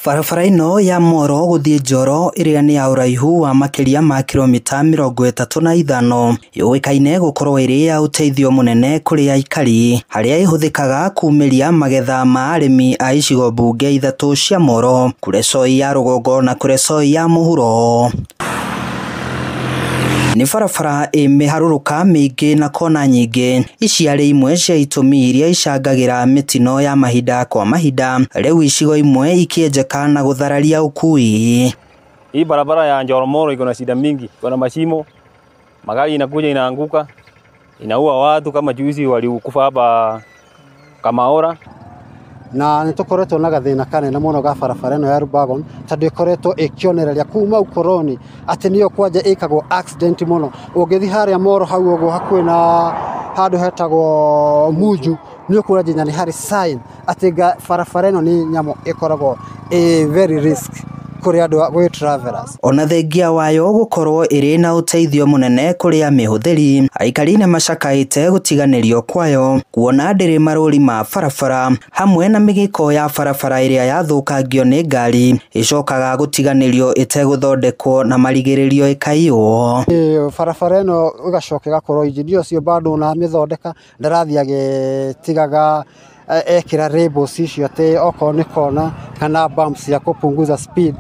Barabara ĩno ya Moro gũthiĩ Njoro ĩrĩa nĩ ya ũraihu wa makĩria ma kilomita 35 yũĩkaine gũkorwo ĩrĩ ya ũteithio mũnene kũrĩ aikari harĩa ĩhũthĩkaga kumĩria magetha ma arĩmi a icigo mbunge ithatũ cia Moro, Kuresoi ya rũgongo na Kuresoi ya mũhuro. Nĩ barabara ĩ mĩharũrũka mĩingĩ na kona nyingĩ. Ici arĩ imwe cia itũmi iria icangagĩra mĩtino ya mahinda kwa mahinda, rĩu icigo imwe ikĩenjeka na gũthararia ũkui. Hii barabara ya Njoro Moro iko na shida mingi, iko na mashimo, magari inakuja inaanguka, inaua watu kama juzi walikufa hapa Kamaora. Na nĩ tũkoretwo na gathĩna kanene mũno ga barabara ĩno ya Rubagon tondũ ĩkoretwo ĩkĩonereria kuma ukoroni atĩ nĩyo kwanja ĩkagwo accident mũno. Ũngĩthiĩ harĩa Moro hau ũguo hakuhĩ na handũ hetagwo Munju nĩ ũkuona nginya nĩ harĩ sign atĩ barabara ĩno nĩ nyamũ ĩkoragwo ĩ very risk kũrĩ andũ gwĩ travelers. Ona thengia wayo gũkorwo ĩrĩ na ũteithio mũnene kũrĩ amĩhũthĩri, aikari nĩ macakaĩte gũtiganĩrio kwayo kuona ndĩrĩ marũri ma barabara hamwe na mĩgĩko ya barabara ĩrĩa yathũkangio nĩ ngari ĩcokaga gũtiganĩrio ĩtegũthondekwo na marigĩrĩrio ĩkaiywo. Barabara ĩno ĩgacoka ĩgakorwo injinia ũcio bado ũramĩthondeka ndarathiĩ agĩtigaga ekĩra labels icio atĩ okorwo nĩ kona kana bumps cia kũpunguza speed,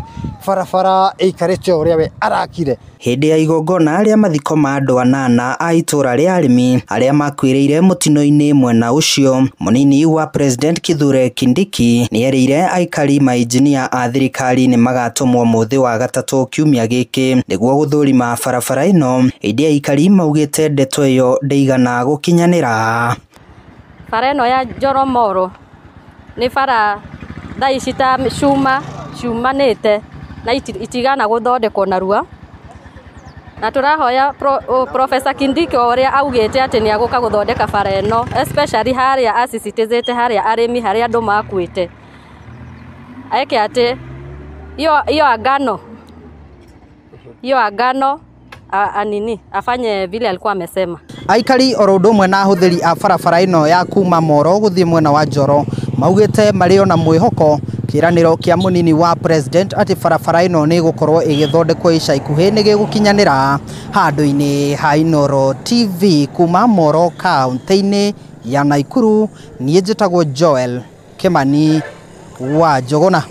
barabara ĩikarĩte o ũrĩa we arakire. Hĩndĩ ya igongona rĩa mathiko ma andũ anana a itũra rĩa arĩmi arĩa makuĩrĩire mũtino-inĩ mwena ũcio, mũnini wa President Kithure Kindiki nĩerĩire aikari mainjinia a thirikari nĩ magatũmwo mũthĩ wa gatatũ kiumia gĩkĩ nĩguo gũthũrima barabara ĩno, ĩndĩ aikari maugĩte ndeto ĩyo ndĩigana gũkinyanĩra. Bara ĩno ya Njoro Moro nĩ bara thaa ici ta cuma ciumanĩte na itigana gũthondekwo narua, na tũrahoya Professor Kindiki o ũrĩa augĩte atĩ nĩ agũka gũthondeka bara ĩno, especially harĩa asisitizĩte harĩa arĩmi harĩa andũ makuĩte, eke atĩ hiyo agano anini afanye vile alikuwa amesema. Aikari oro ũndũ ũmwe na ahũthĩri a barabara ĩno ya kuma Moro gũthiĩ mwena wa Njoro maugĩte marĩ ona mwĩhoko kĩranĩro kĩa mũnini wa President atĩ barabara ĩno nĩ ĩgũkorwo ĩgĩthondekwo ica ikuhĩ nĩ gĩgũkinyanĩra. Handũ-inĩ ha Inooro TV kuma Moro kaũntĩ-inĩ ya Nakuru, niĩ njĩtagwo Joel Kimani wa Njũgũna.